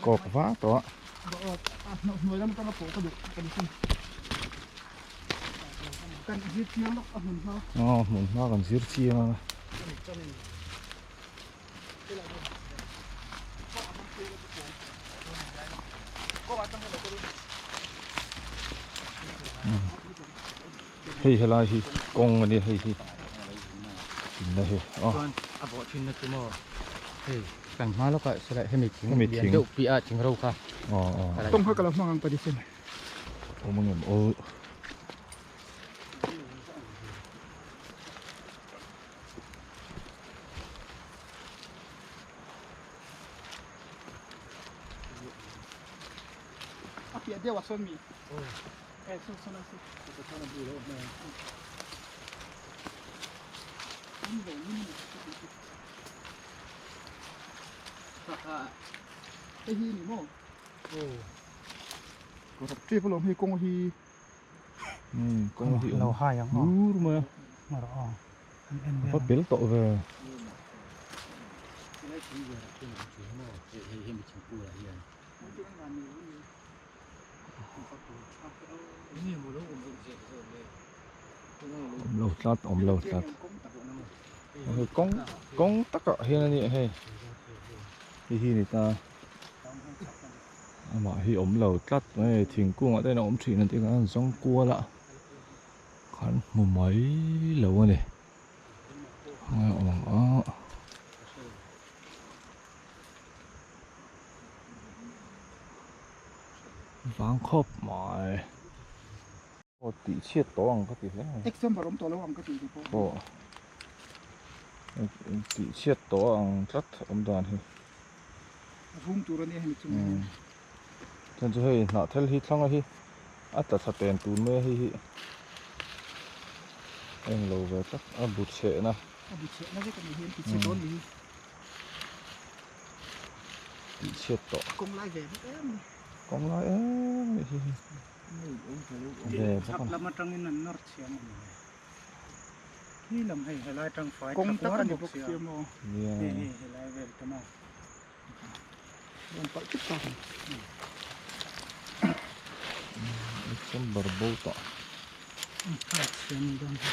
Kawk va tawh a. Aw hmun hma kan zir chiang a. Hei helai hi kawng a nia hei hi thinna hi aw. Chuan a bawh thinna chu maw hei kan hma lawkah saw hemi thing lian deuh piah a thing ro kha. Aw aw. Kawng kha ka lo hmang ang pa Dicen. Awm ang em aw. A piah deuh ah sawn mi. Hei hi ni maw? Aw. Trip alawm hei kawng hi. Kawng hi lo hai ang aw. Dur mai a. Mar aw. An en vel. Va pel tawh ve. Awm lo tlat awm lo tlat hei kawng kawng takah hian a nia hei hei hi a ni ta Amah hi awm lo tlat mai thingkungah te hian a awm thin a tih khan an zawng kual a kan hmu mai lo a ni. Khawnge a awm ang a. Vang khawp mai. Aw tih chhiat tawh ang ka ti hle mai. Example awm tawh lo ang ka ti te pawh. Aw tih chhiat tawh ang tlat awm dan hi. A vung tur a nia hemi chungah hian. Chuan chu hei hnah thel hi thlanga hi a tla thla ten tun mai a hei hi eng lo ve tlat a bu chhehna. A bu chhehna vek a nih hi an ti chhe dawn ni hi. Tih chhiat tawh. Kawng lai ve vek em ni. Kawng lai em ni hi hi. Ve bawk a. Chhak lam atangin an nawr chhiam a ni. Khi lam hei helai tang fai Kawng tak a ni bawk sia maw. Hei hei helai vel te maw. Rawn palh tip tak a ni. Chamber bo tawh. Fai chhiam dawn hi.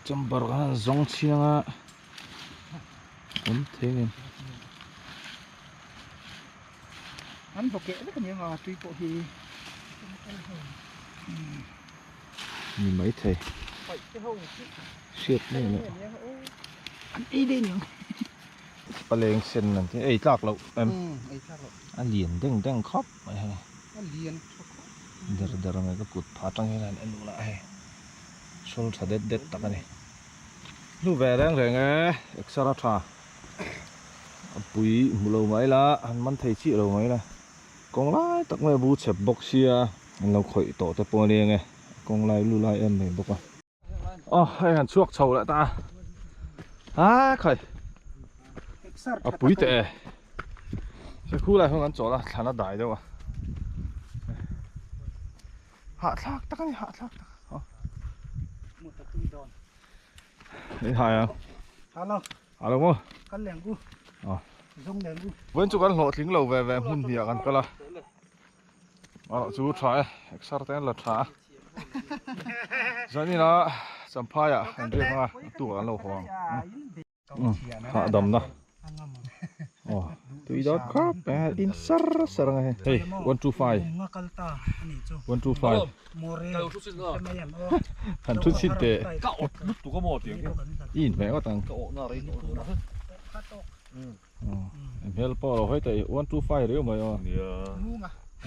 Chamber khan zawng chhiang a awm thei a ni. An bawkeh vek a ni ang a tui pawh hi ni mai thei hriat mai loh an ei daih a ni ang. Paleng sen an ti ei tlak loh em a lian deng deng khawp mai hei. A lian tha khawp. Der der mai ka kut phah atang hian en duh lah hei. Sawl tha det det tak a ni. Hnu ve reng reng e exer a tha. A pui hmu lo mai la han man thei chiah lo mai la. Kawng lai tak mai a bu chep bawk sia an lo khawih tawh te pawh a ni ang e. Kawng lai lu lai em mai bawk a. Aw hei han chhuak chho leh ta a. A khai. A pui teh e. Se khu lai hung an chawl a thlan a dai deuh a. Hahthlak tak a ni hahthlak tak. Ei hai a. Hello. Hello maw. Kal leng u. Aw. Zawng leng u. Vawiin chu kan hlawhtling lo ve ve hmun hnih ah kan kal a. Erawh chu tha e, exer te an la tha a. Zanin a Champhai ah an riak anga a tuk ah an lo haw ang. Hahdamna. Aw tui dawt khawp mai a in sar sar anga hei. Hei 125 125 han thu chhin teh. I inhmeh ngawt ang. Hmel pawh lo hawi teh 125 riau mai aw.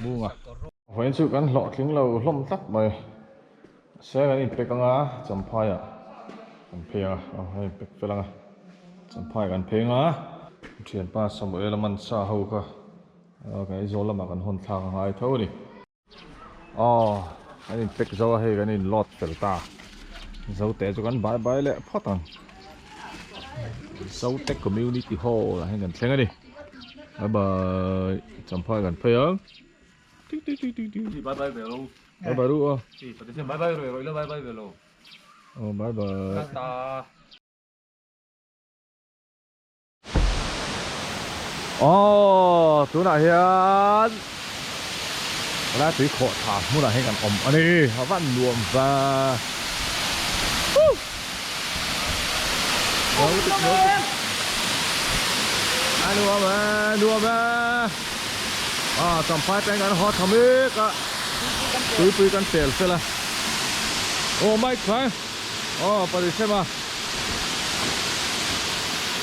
Munga. Vawiin chu kan hlawhtling lo hlawm tlat mai. Se kan inpek anga Champhai ah kan phei anga aw kan inpek fel anga Champhai kan phei anga thianpa Samuel a man sa ho kha kan Aizawl lamah kan hawn thlak a ngai tho a ni. Aw kan inpek zo a hei kan in load fel ta Zote chu kan bai bai leh phawt ang Zote Community Hall ah hian kan thleng a ni bye bye Champhai kan phei ang. Bye bye ve lo. Bye bye ru aw. Bye bye roi roi lo bye bye ve lo. Oh bye bye. Ta. Oh tunah hian helai tui khawh tha hmunah hian kan awm a ni a van nuam va. A nuam e nuam e a champhai peng kan haw tha mek a tuipui kan pel fel a aw mic khai aw parisem a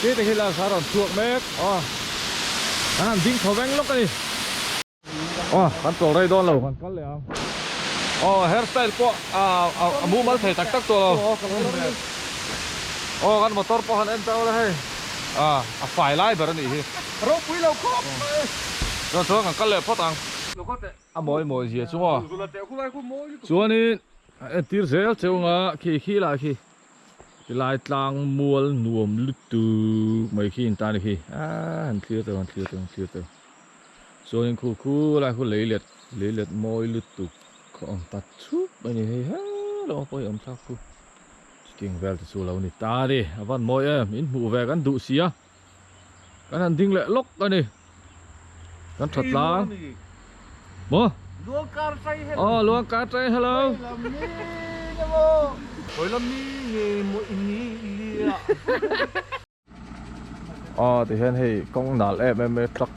ti te khi la sa rawn chhuak mek aw kan han ding tho veng lawk a ni. Aw kan chawl rei dawn lo kan kal leh ang. Aw hairstyle pawh a mumal thei tak tak tawh lo. Aw kan motor pawh han en ta ula hei. A fai lai ber a nih hi. Ropui lo khawp mai. Chuan chuan kan kal leh phawt ang. A mawi mawi zia chu maw. Chuanin a entir zel cheu anga khi khi lah khi. Tilai tlang mual nuam lutuk mai khi in tan khi ah han thlir teuh han thlir teuh han thlir teuh chuanin khu khu lai khu lei let lei let mawi lutuk khaw awm ta thup mai ni hei hello pawh hi awm thlak khu chutiang vel te chu a lo ni ta a ni a van mawi em in hmuh ve kan duh si a kan han ding leh lawk a ni kan tha tlang maw. Luang kar trai hello. Oh, luang kar trai hello. Hoi lam mi nge mo ini lia. Oh, ti hian hei kawng nal em em mai truck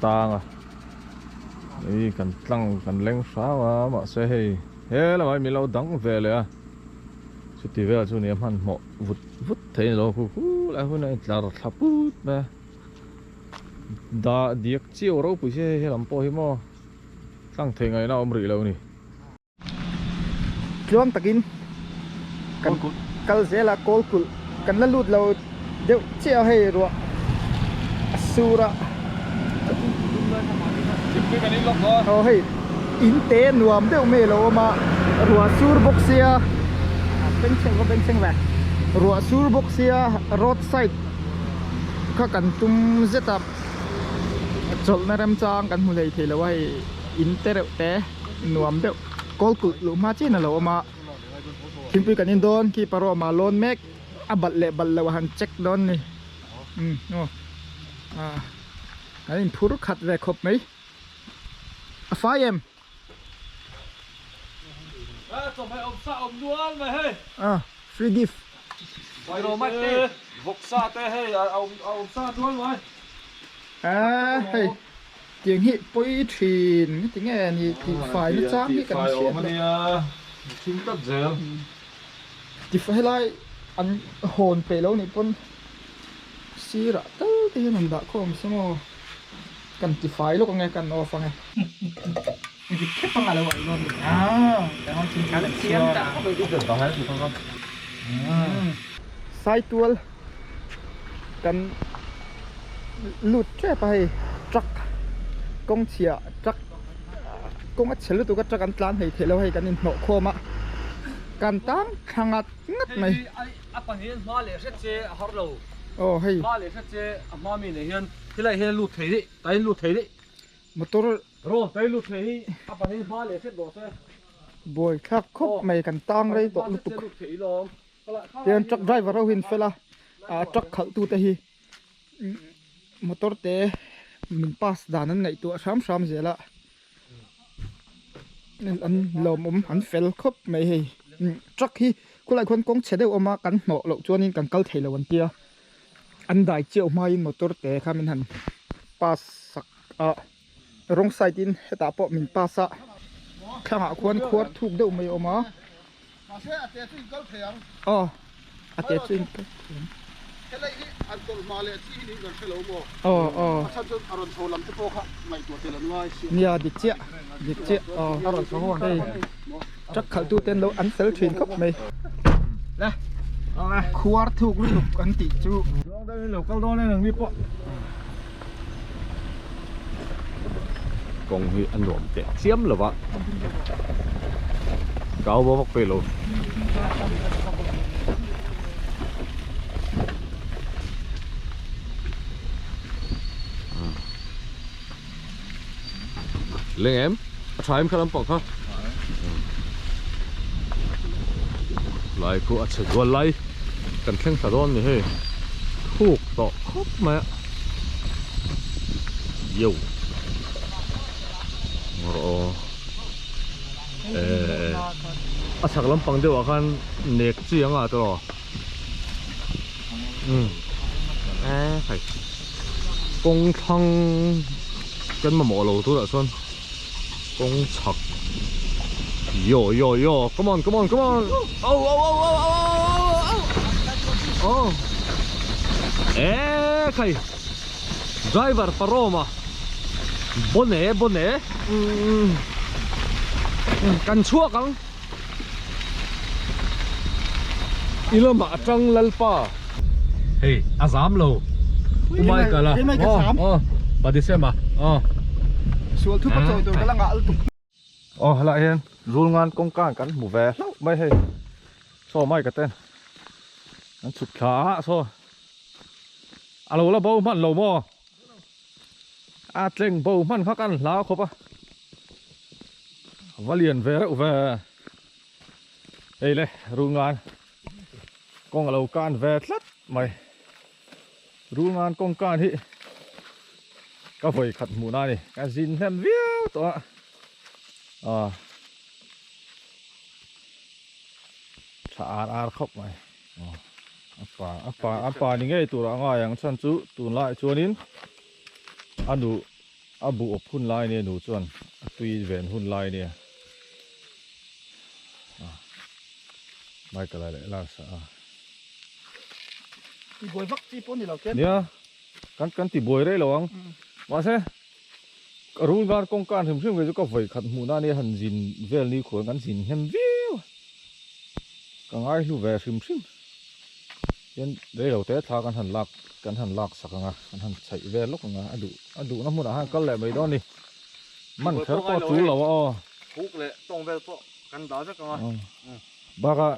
tang a ih kan tlang kan leng hrang a mahse hei he lamah hian min lo dang ve leh a chuti vel chu nia hmanhmawh vut vut thei a ni lo khu khu lai hun a intlar thla put mai a dah diak chiau ropui si hei helam pawh hi maw tlang thei ngaihna a awm rih lo a ni. Tluang takin kan kal zel a kawl kulh kan la lut lo deuh chiah a hei ruah a sur a aw hei in te nuam deuh mai a lo awm a ruah sur bawk sia bengchheng va bengchheng ve ruah sur bawk sia road side kha kan tum zet a chawlhna remchang kan hmu hlei thei lo a hei in te reuh te. Nuam deuh kawl kulh luh hma chian a lo awm a thingpui kan in dawn khi parawma lawn mek a balh leh balh loh a han check dawn ni umm aw ah kan in phur khat ve khawp mai a fai em ah free gift ah hei. Tiang hi pawi thin ti nge ni tih fai na chang hi kan hriat loh. Tifai helai an hawn peih lo nih pawn sirah tal te hian an dah khawm se maw kan tifai lawk ange kan off ange. Dik khep anga lo alh dawn ni. Saitual kan lut tep a hei truck kawng chhia truck kawng a chhe lutuk a truck an tlan hleih theih lo hei kan inhnawh khawm a kan tang thla ngat ngat mai. Hei a pahnih hian hma leh hret che a har lo. Aw hei. Hma leh hret che a hma mi leh hian helai hian a lut thei daih tain lut thei daih. Motor Rawn tai lut thei hi a pahnih hma leh hret rawh se. Buai thlak khawp mai kan tang rei tawh lutuk. Tihian truck driver ho hi an fel a, ah truck khalh tu te hi motor te min pass dan an ngaihtuah hram hram zel a, an lawmawm an fel khawp mai hei. Truck hi khulai khuan kawng chhe deuh awm a kan hnawh loh chuanin kan kal thei lo an tia, an dai chiau hmain motor te kha min han pass sak a. Wrong side in hetah pawh min pass a thlangah khuan khuar thuk deuh mai a awm a aw a te chu in kal thei ang aw aw nia dik chiah dik chiah aw hei truck khalh tu ten lo an fel thin khawp mai khuar thuk lutuk an tih chu. Kawng hi a nuam teh chiam lo va, kau va vak pei lo. Leng em, a tha em kha lampang kha. Lai khu a chhe zual lai kan thleng thla dawn ni hei thuk tawh khawp mai a yo rawh aw eh a chhak lampang deuh ah khan nek chi anga tawh um eh hei kawng thlang kan mamawh lo turah chuan. Kawng chhak Yo yo yo come on come on come on oh oh oh oh oh oh oh eh khai driver paroma bone bone kan chhuak ang ilama atang lalpa hei a zam lo umai kala oh padisema oh Sual thupa chawi tur ka la ngah lutuk. Aw helaiah hian rul ngan kawngka kan hmu ve hlauh mai hei saw mai ka ten an chhuk thla a saw a lo la bo hman lo maw a tleng bo hman kha kan hlau khawp a va lian ve reuh ve hei le rul ngan kawng a lo kan ve tlat mai. Rungan kawngkan hi ka vawi khat hmuhna a ni. Ka zin hnem viau tawh a. A tha ar ar khawp mai a pa a pa a pa ni ngei tur a ngai ang chhan chu tunlai chuanin a nu a bu awp hun lai nia nu chuan a tui ven hun lai nia a Michael a leh lak a ti buai vak chi pawh ni lo tlem nia kan kan ti buai rei lo ang mahse rul ngan kawngka an hrim hrim ngei chu ka vawi khat hmuh na ania han zin vel ni khuan kan zin hnem viau a ka ngai hlu ve hrim hrim tin rei lo te thla kan han lak kan han lak sak anga kan han chhaih vel lawk anga a duh a duhna hmunah khan kal leh mai dawn a ni man kher pawh a tul lo a aw huk leh tawng vel pawh kan dah vek anga bakah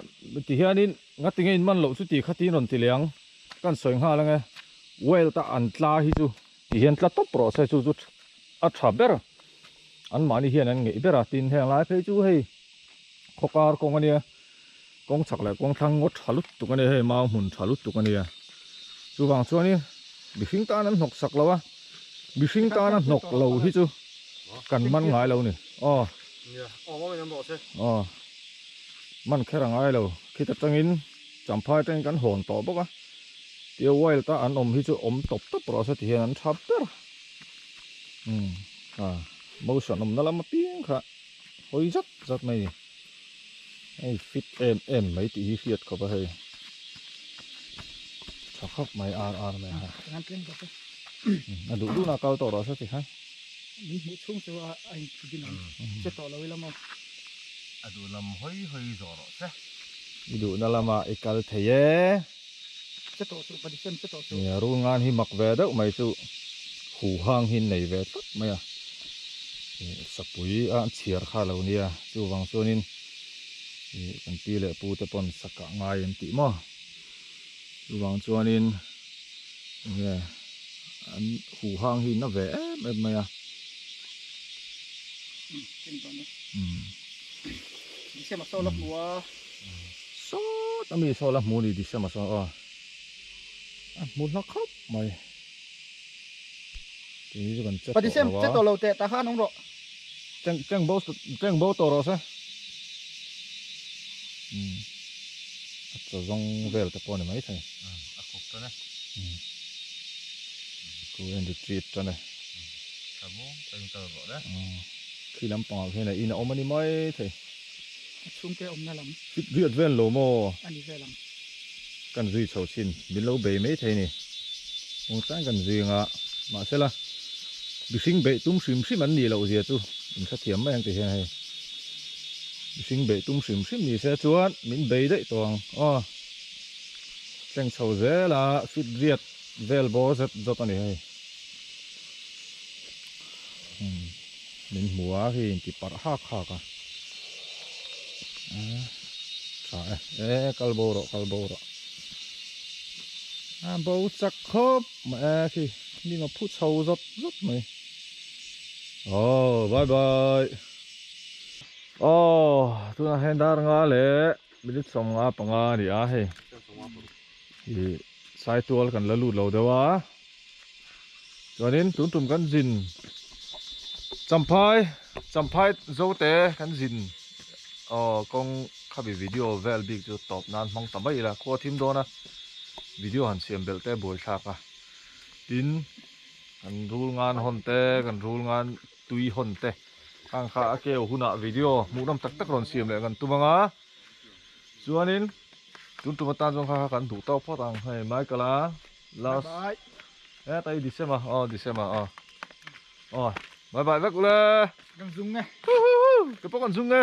ti hianin Ngati nge in man loh chu tih kha tiin rawn ti leh ang. Kan sawi nghal ange. Wild a an tla hi chu ti hian tla tawp rawh se chu chu a tha ber. An mahni hian an ngeih ber a tin heng lai phei chu hei khawkar kawng ania kawng chak leh kawng thlang ngawt tha lutuk ania hei mau hmun tha lutuk ania. Chuvang chuanin mihring tan an hnawk sak lo a mihring tana hnawk lo hi chu kan man ngai lo ni. Aw. Nia aw maw in an rawh se. Aw. Man kher a ngai lo khit atangin champhai atangin kan hawn tawh bawk a tia wild a an awm hi chu awm tawp tawp rawh se ti hian an tha ber umm a motion awmna lam apiang kha hawi zat zat mai a ni hei fit em em mai tih hi hriat khawp a hei tha khawp mai ar ar mai a a duh duhna kal tawh rawh se ti khan. Min hmuh chhung chu a inthidin ang che tawh lo ila maw. A duh lam hawi hawi zawh rawh se. I duhna lamah i kal thei e. Che tawh suh Pathian che tawh suh. Nia rul ngan hi mak ve deuh mai chu hu hang hi nei ve tlat mai a. Sapui a an chhiar kha lo nia chuvang chuanin kan pi leh pu te pawn sakah ngai an tih maw. Chuvang chuanin enge an hu hang hi na ve em em mai a. Sawt ami saw la hmu ni December saw aw a hmu hla khawp mai tih hi chu kan che tawh lo a. Che tawh lo teh tah khan awm rawh. Cheng cheng bo cheng bo tawh rawh se. A chaw zawng vel te pawh a ni maithei. A khup tan e. Khu en retreat tan e. Tha maw ka in kal rawh le. Khi lampangah khian a in a awm a ni maithei. A chhungte awmna lam. Fit riat vel lo maw? A ni vel ang. Kan zui chho chin min lo bei maithei ni. Kawngchang kan zui anga mahsela mihring beih tum hrim hrim an nih loh zia chu in hrethiam mai ang ti hian hei mihring beih tum hrim hrim ni se chuan min bei daih tawh ang aw tleng chho zel a fit riat vel bawr zet zawt a ni hei min hmu a khi in ti parh hak hak a tha e e kal bo rawh kal bo rawh a bo chak khawp mai e khi hnim a phu chho zawt zawt mai aw bye bye aw tunah hian dar nga leh minute 55 a ni a hei ih saitual kan la lut lo deuh a. Chuanin tun tum kan zin Champhai Champhai Zote kan zin aw kawng khabi video vel bik chu tawp nan hmang ta mai ila khua thim dawn a video han siam belh te buai thlak a tin kan rul ngan hawn te kan rul ngan tui hawn te khang kha a keu hunah video hmuh nawm tak tak rawn siam leh kan tum anga chuanin tun tum atan chuan kha kha kan duh tawk phawt ang hei Michael a. Last. Bye bye. Eh, tai December. Oh, December. Oh. Oh. Bye bye vek ule. Kan zung nge. Ke pawh kan zung nge.